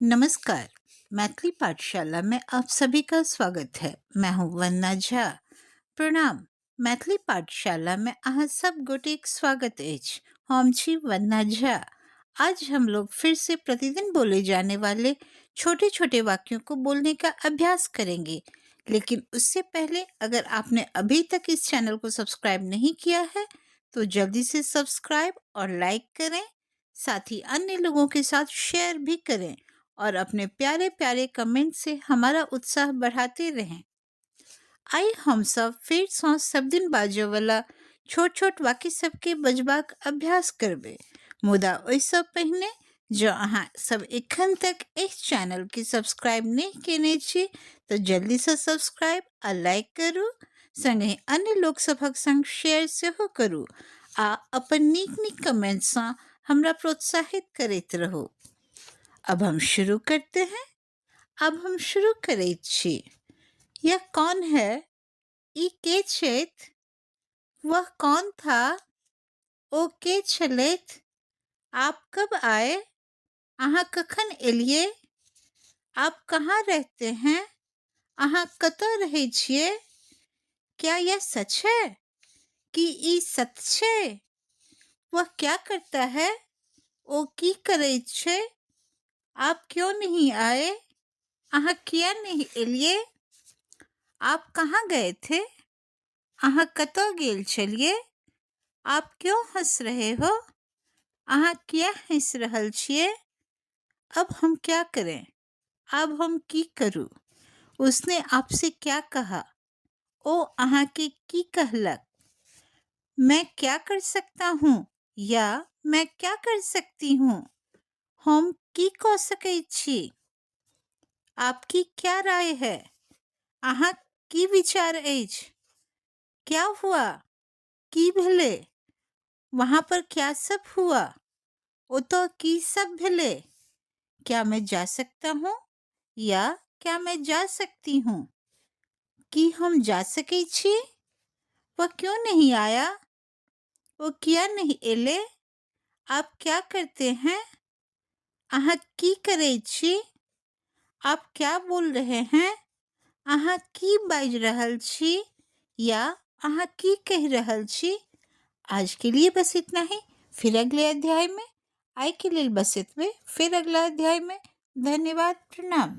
नमस्कार। मैथिली पाठशाला में आप सभी का स्वागत है। मैं हूँ वंदना झा। प्रणाम। मैथिली पाठशाला में अहाँ सब गोटेक स्वागत अछि। हम छी वंदना झा। आज हम लोग फिर से प्रतिदिन बोले जाने वाले छोटे छोटे वाक्यों को बोलने का अभ्यास करेंगे, लेकिन उससे पहले अगर आपने अभी तक इस चैनल को सब्सक्राइब नहीं किया है तो जल्दी से सब्सक्राइब और लाइक करें, साथ ही अन्य लोगों के साथ शेयर भी करें और अपने प्यारे प्यारे कमेंट से हमारा उत्साह बढ़ाते रहें। आइ हमसब फेरसँ सबदिन बाजयवला छोट छोट वाक्य सबके बजबाक अभ्यास करबै, मुदा ओहिसँ पहिने जँ अहाँ सब एखन तक एहि चैनलके सब्सक्राइब नहि केने छी तऽ जल्दीसँ सब्सक्राइब आ लाइक करू, सङ्गहि अन्य लोकसभक सङ्ग शेयर सेहो करू आ अपन नीक नीक कमेंटसँ हमरा प्रोत्साहित करैत रहू। अब हम शुरू करते हैं। अब हम शुरू करैत छी। यह कौन है? ई के छथि? वह कौन था? ओ के छलथि? आप कब आए? अहाँ कखन एलियै? आप कहाँ रहते हैं? अहाँ कतऽ रहै छियै? क्या यह सच है? की ई सत्य छै? वह क्या करता है? ओ की करैत छै? आप क्यों नहीं आए? अहाँ किया नहि एलियै? आप कहाँ गए थे? अहाँ कतऽ गेल छलियै? आप क्यों हंस रहे हो? अहाँ किया हँसि रहल छियै? अब हम क्या करें? अब हम की करू? उसने आपसे क्या कहा? ओ अहाँके की कहलक? मैं क्या कर सकता हूँ या मैं क्या कर सकती हूँ? हम की कऽ सकैत छी? आपकी क्या राय है? अहाँक की विचार अछि? क्या हुआ? की भेलै? वहाँ पर क्या सब हुआ? ओतऽ की सब भेलै? क्या मैं जा सकता हूँ या क्या मैं जा सकती हूँ? की हम जा सकै छी? वह क्यों नहीं आया? ओ किया नहीं एलै? आप क्या करते हैं? अहाँ की करै छी? आप क्या बोल रहे हैं? अहाँ की बाजि रहल छी या अहाँ की कहि रहल छी? आज के लिए बस इतना ही। फिर अगले अध्याय में। आइ के लेल बस एतबे। फिर अगला अध्याय में। धन्यवाद। प्रणाम।